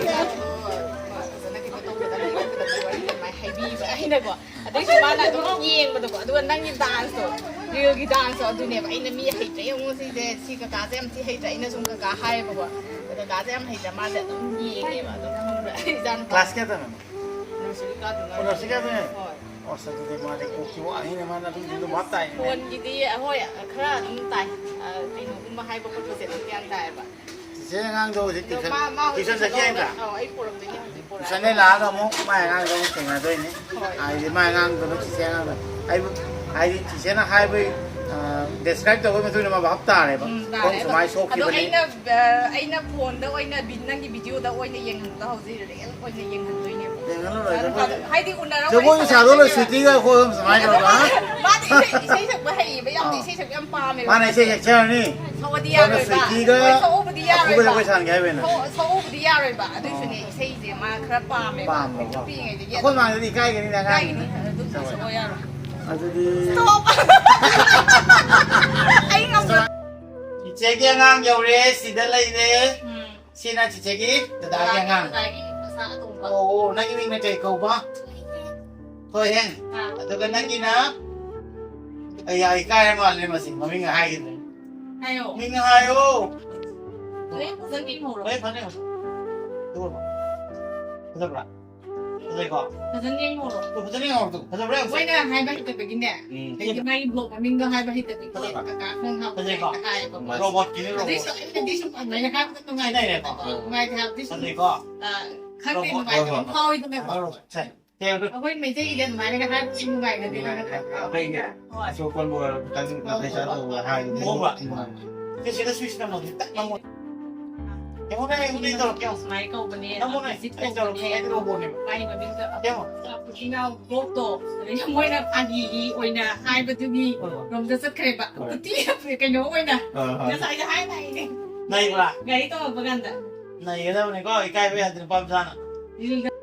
ꯐꯖꯅ ꯀꯩꯅꯣ ꯇꯧꯒꯗꯕꯅꯤ, ꯈꯣꯠꯀꯗꯕꯅꯤ ꯋꯥꯔꯤ ꯑꯗꯨꯃꯥꯏꯅ ꯍꯥꯏꯕꯤꯕ ꯑꯩꯅꯀꯣ꯫ ꯑꯗꯩꯁꯨ ꯃꯥꯅ ꯑꯗꯨꯝ ꯌꯦꯡꯕꯗꯣꯀꯣ, ꯑꯗꯨꯒ ꯅꯪꯒꯤ ꯗꯥꯟꯁꯇꯣ, ꯔꯤꯜꯒꯤ ꯗꯥꯟꯁꯇꯣ ꯑꯗꯨꯅꯦꯕ ꯑꯩꯅ ꯃꯤ ꯍꯩꯇ꯭ꯔꯦ ꯌꯦꯡꯉꯣ ꯁꯤꯁꯦ, ꯁꯤ ꯀꯀꯥꯁꯦ ꯌꯥꯝ ꯊꯤ ꯍꯩꯇ꯭ꯔꯦ, ꯑꯩꯅ ꯁꯨꯝ ꯀꯀꯥ ꯍꯥꯏꯌꯦꯕꯀꯣ, ꯑꯗꯣ ꯀꯀꯥꯁꯦ ꯌꯥꯝ ꯍꯩꯇ꯭ꯔꯦ, ꯃꯥꯁꯦ ꯑꯗꯨꯝ ꯌꯦꯡꯉꯦꯕ ꯑꯗꯨꯝ ꯈꯪꯕ꯭ꯔꯥ? ꯏꯆꯥꯅꯨꯄꯥ ꯀ꯭ꯂꯥꯁ ꯀꯌꯥꯗꯅꯣ? ꯅꯔꯁꯔꯤ ꯀꯥꯗ ꯉꯥꯏꯔꯤ꯫ ꯑꯣ, ꯅꯔꯁꯔꯤ ꯀꯥꯗ ꯉꯥꯏꯔꯤ? ꯍꯣꯏ꯫ ꯑꯁ, ꯑꯗꯨꯗꯤ ꯃꯥꯗꯤ ꯀꯣꯛꯀꯤ ꯋꯥꯅꯤꯅꯦ, ꯃꯥꯅ ꯑꯗꯨꯝ ꯑꯗꯨꯝ ꯚꯥꯞ ꯇꯥꯏꯅꯦ꯫ ꯐꯣꯟꯒꯤꯗꯤ ꯍꯣꯏ ꯈꯔ ꯑꯗꯨꯝ ꯇꯥꯏ꯫ ꯑ, ꯀꯩꯅꯣꯒꯨꯝꯕ ꯍꯥꯏꯕ ꯈꯣꯠꯄꯁꯦ ꯑꯗꯨꯝ ꯒ꯭ꯌꯥꯟ ꯇꯥꯏꯌꯦꯕ꯫ ꯆꯤꯆꯦ ꯑꯉꯥꯡꯗꯣ ꯍꯧꯖꯤꯛ ꯑꯗꯣ ꯇ꯭ꯌꯨꯁꯟ, ꯃꯥ, ꯃꯥ ꯍꯧꯖꯤꯛ ꯇ꯭ꯌꯨꯁꯟ ꯆꯠꯈꯤ ꯂꯧꯔ-, ꯍꯥꯏꯕ꯭ꯔꯥ? ꯑꯧ, ꯑꯩ ꯄꯨꯔꯛꯇꯣꯏꯅꯦ ꯍꯧꯖꯤꯛ ꯄꯨꯔꯛꯑꯒ꯫ ꯇ꯭ꯌꯨꯁꯟꯗꯩ ꯂꯥꯛꯑꯒ ꯑꯃꯨꯛ ꯃꯥꯏ ꯑꯉꯥꯡꯗꯣ ꯑꯃꯨꯛ ꯊꯦꯡꯅꯗꯣꯏꯅꯦ꯫ ꯍꯣꯏ꯫ ꯍꯥꯏꯗꯤ ꯃꯥꯏ ꯑꯉꯥꯡꯗꯨꯅ ꯆꯤꯆꯦ ꯑꯉꯥꯡꯗꯣ꯫ ꯑꯩꯕꯨ, ꯍꯥꯏꯗꯤ ꯆꯤꯆꯦꯅ ꯍꯥꯏꯕꯒꯤ, ꯑ, ꯗꯦꯁꯀ꯭ꯔꯥꯏꯕ ꯇꯧꯕꯒꯤ ꯃꯇꯨꯡ ꯏꯟꯅ ꯃꯥ ꯚꯥꯞ ꯇꯥꯔꯦꯕ꯫ ꯎꯝ, ꯇꯥꯔꯦ꯫ ꯈꯣꯡ ꯑꯗꯣ, ꯁꯨꯃꯥꯏꯅ ꯑꯗꯣ ꯁꯣꯛꯈꯤꯕꯅꯤ꯫ ꯑꯩꯅ, ꯑ, ꯑꯩꯅ ꯐꯣꯟꯗ ꯑꯣꯏꯅ ꯚꯤ-, ꯅꯪꯒꯤ ꯚꯤꯗꯤꯑꯣꯗ ꯑꯣꯏꯅ ꯌꯦꯡꯍꯟꯕꯗꯣ ꯍꯧꯖꯤꯛ ꯔꯤꯌꯦꯜ ꯑꯣꯏꯅ ꯌꯦꯡꯍꯟꯗꯣꯏꯅꯦꯕ꯫ ꯌꯦꯡꯍꯜꯂꯣ, ꯂꯣꯏꯔꯦ, ꯑꯗꯨꯝ ꯑꯩꯈꯣꯏꯗꯤ ꯐꯥꯗꯣꯛ-, ꯍꯥꯏꯗꯤ ꯎꯅꯔꯒ ꯖꯒꯣꯏꯒꯤ ꯋꯥꯔꯤ ꯁꯥꯗꯣꯏ ꯂꯣꯏ ꯁꯥꯟꯅꯗꯣꯏꯅꯦꯕ꯫ ꯁ꯭ꯋꯤꯇꯤꯒ ꯑꯩꯈꯣꯏ ꯑꯍꯨꯝ ꯁꯨꯃꯥꯏꯅ ꯇꯧꯔꯒ, ꯍꯥ? ꯃꯥꯗꯤ ꯏꯁꯩ, ꯏꯁꯩ ꯁꯛꯄ ꯍꯩꯌꯦꯕ, ꯌꯥꯝꯅ ꯑꯥ꯫ ꯏꯁꯩ ꯁꯛꯄ ꯌꯥꯝ ꯄꯥꯝꯃꯦꯕ ꯃꯥꯅ ꯃꯥꯁꯦ꯫ ꯏꯁꯩ ꯁꯛꯆꯔꯅꯤ꯫ ꯁꯛꯑꯣꯗꯤ ꯑꯩꯈꯣꯏꯅ ꯌꯥꯔꯣꯏꯕ꯫ ꯁ꯭ꯋꯤꯇꯤꯒ ꯍꯣꯏ, ꯁꯛꯎꯕꯗꯤ ꯑꯩꯈꯣꯏ ꯌꯥꯔꯣꯏꯕ꯫ ꯖꯒꯣꯏ ꯁꯥꯟꯒꯦ ꯍꯥꯏꯕꯅ꯫ ꯁꯛꯑꯣ-, ꯁꯛꯎꯕꯗꯤ ꯌꯥꯔꯣꯏꯕ꯫ ꯑꯗꯨꯏꯁꯨꯅꯦ, ꯑꯥ꯫ ꯏꯁꯩꯁꯦ ꯃꯥ ꯈꯔ ꯄꯥꯝꯃꯦꯕ꯫ ꯄꯥꯝꯕꯀꯣ꯫ ꯄꯤꯛꯏꯉꯩꯗꯒꯤ ꯑꯩꯈꯣꯏ ꯑꯗꯨꯝ ꯃꯥꯡꯗꯗꯤ ꯏꯀꯥꯏꯒꯅꯤꯅꯦ ꯑꯉꯥꯡꯅꯤꯅ꯫ ꯏꯀꯥꯏꯒꯅꯤ꯫ ꯑꯗꯨꯝ ꯁꯛꯑꯣ ꯌꯥꯔꯣꯏ꯫ ꯑꯗꯨꯗꯤ stop! ꯑꯩ ꯉꯝꯃꯣꯏ꯫ ꯏꯆꯦꯒꯤ ꯑꯉꯥꯡ ꯌꯧꯔꯦ, ꯁꯤꯗ ꯂꯩꯔꯦ꯫ ꯎꯝ꯫ ꯁꯤꯅ ꯆꯤꯆꯦꯒꯤ ꯗꯗꯥꯒꯤ ꯑꯉꯥꯡ꯫ ꯗꯗꯥꯒꯤ ꯃꯆꯥ ꯑꯇꯣꯝꯕ꯫ ꯑꯣ, ꯅꯪꯒꯤ ꯃꯤꯡꯅ ꯀꯩ ꯀꯧꯕ? ꯊꯣꯏꯍꯦꯟ꯫ ꯑꯥ꯫ ꯑꯗꯨꯒ ꯅꯪꯒꯤꯅ? ꯑꯩ ꯌꯥ ꯏꯀꯥꯏꯔ ꯃꯥꯜꯂꯦ ꯃꯁꯤ, ꯃꯃꯤꯡ ꯍꯥꯏꯈꯤꯗ꯭ꯔꯦ꯫ ꯍꯥꯏꯌꯣ꯫ ꯃꯤꯡ ꯍꯥꯏꯌꯣ꯫ ꯍꯣꯔꯦꯟ ꯐꯖꯅ ꯌꯦꯡꯍꯧꯔꯣ꯫ ꯍꯣꯔꯦꯟ ꯐꯖꯅ ꯌꯦꯡꯍꯧꯔꯣ꯫ ꯑꯗꯨꯒ ꯐꯖꯕ꯭ꯔꯥ? ꯐꯖꯩꯀꯣ? ꯐꯖꯅ ꯌꯦꯡꯍꯧꯔꯣ꯫ ꯑꯗꯨ ꯐꯖꯅ ꯌꯦꯡꯍꯧꯔꯣ, ꯑꯗꯨ ꯐꯖꯕ꯭ꯔꯥ ꯌꯦꯡꯉꯨꯁꯦ꯫ ꯃꯣꯏꯅ ꯍꯥꯏꯕ ꯍꯩꯇꯕꯒꯤꯅꯦ, ꯎꯝ꯫ ꯍꯥꯏꯗꯤ ꯃꯥꯒꯤ ꯕ꯭ꯂꯣꯛ ꯃꯃꯤꯡꯗꯣ ꯍꯥꯏꯕ ꯍꯩꯇꯕꯒꯤꯅꯦ꯫ ꯐꯖꯕ꯭ꯔꯥ? ꯀꯀꯥ ꯈꯣꯡ ꯍꯥꯞꯄ ꯐꯖꯩꯀꯣ? ꯍꯥꯏꯌꯦꯕꯀꯣ꯫ ꯔꯣꯕꯣꯠꯀꯤꯅꯤ, ꯑꯗꯨꯏꯁꯨ ꯔꯣꯕꯣꯠ꯫ ꯑꯩꯅꯗꯤ ꯁꯨꯝ ꯑꯗꯨꯃꯥꯏꯅ ꯍꯥꯏꯕꯗ ꯅꯨꯡꯉꯥꯏꯇꯦꯗꯅꯀꯣ꯫ ꯁꯤꯅꯩꯔꯦꯀꯣ? ꯎꯝ꯫ ꯅꯨꯡꯉꯥꯏꯇꯦ ꯍꯥꯏꯕꯗꯤ ꯁꯨꯝ, ꯐꯖꯩꯀꯣ? ꯑ, ꯈꯪꯗꯦ, ꯔꯣꯕꯣꯠ, ꯅꯨꯡꯉꯥꯏꯇꯕ ꯔꯣꯕꯣꯠ꯫ ꯑꯃ ꯐꯥꯎꯋꯤꯗꯅꯀꯣ꯫ ꯔꯣꯕꯣꯠ, ꯁꯦ꯫ ꯁꯦ, ꯑꯗꯨ ꯑꯩꯈꯣꯏ ꯃꯩꯇꯩꯒꯤꯗꯤ ꯑꯗꯨꯃꯥꯏꯅꯒ ꯍꯥꯏꯕꯁꯤ ꯅꯨꯡꯉꯥꯏꯅꯗꯦꯗꯅ꯫ ꯑꯩꯈꯣꯏꯒꯤ ꯍꯣꯏ꯫ ꯑꯁꯣꯛꯄꯕꯨ ꯑꯣꯏꯔꯣ, ꯈꯤꯇꯪ ꯅꯥꯇꯩ ꯆꯥꯗꯕ ꯍꯥꯏꯔꯗꯤ ꯍꯣꯏ꯫ ꯎꯝ꯫ ꯁꯤ ꯁꯤꯗ ꯁ꯭ꯋꯤꯆ ꯅꯝꯃꯣ, ꯁꯤ ꯇꯛ ꯅꯝꯃꯣ꯫ ꯌꯦꯡꯉꯨꯅꯦ, ꯌꯦꯡꯉꯨꯅꯦ, ꯑꯩ ꯇꯧꯔꯛꯀꯦ, ꯌꯦꯡꯉꯨ꯫ ꯁꯨꯃꯥꯏꯅ ꯀꯧꯕꯅꯦ, ꯅꯝꯃꯣꯅꯦ, visit ꯑꯩ ꯇꯧꯔꯛꯀꯦ, ꯇꯧꯕꯅꯦ꯫ ꯑꯩ ꯔꯣꯕꯣꯠꯅꯦꯕ꯫ ꯃꯥꯒꯤ ꯃꯃꯤꯡꯗꯣ ꯌꯦꯡꯉꯣ꯫ ꯄꯨꯊꯤ ꯉꯥꯎ ꯕ꯭ꯂꯣꯛꯇꯣ, ꯑꯗꯩ ꯃꯣꯏꯅ ꯐꯥꯒꯤꯒꯤ ꯑꯣꯏꯅ ꯍꯥꯏꯕꯗꯨꯒꯤ ꯍꯣꯏ, ꯍꯣꯏ꯫ ꯔꯣꯝꯗ ꯆꯠꯈ꯭ꯔꯦꯕ꯫ ꯍꯣꯏ꯫ ꯎꯇꯤ ꯀꯩꯅꯣ ꯑꯣꯏꯅ꯫ ꯍꯣꯏ, ꯍꯣꯏ꯫ ꯉꯁꯥꯏꯗ ꯍꯥꯏ ꯂꯥꯛꯏꯅꯦ꯫ ꯅꯩꯕ꯭ꯔꯥ? ꯒꯥꯔꯤ ꯇꯣꯡꯉꯛꯄ ꯀꯥꯟꯗ꯫ ꯅꯩꯒꯗꯕꯅꯤꯀꯣ, ꯏꯀꯥꯏꯕ ꯌꯥꯗꯦ ꯅꯨꯄꯥ ꯃꯆꯥꯅ꯫ ꯏꯜꯗ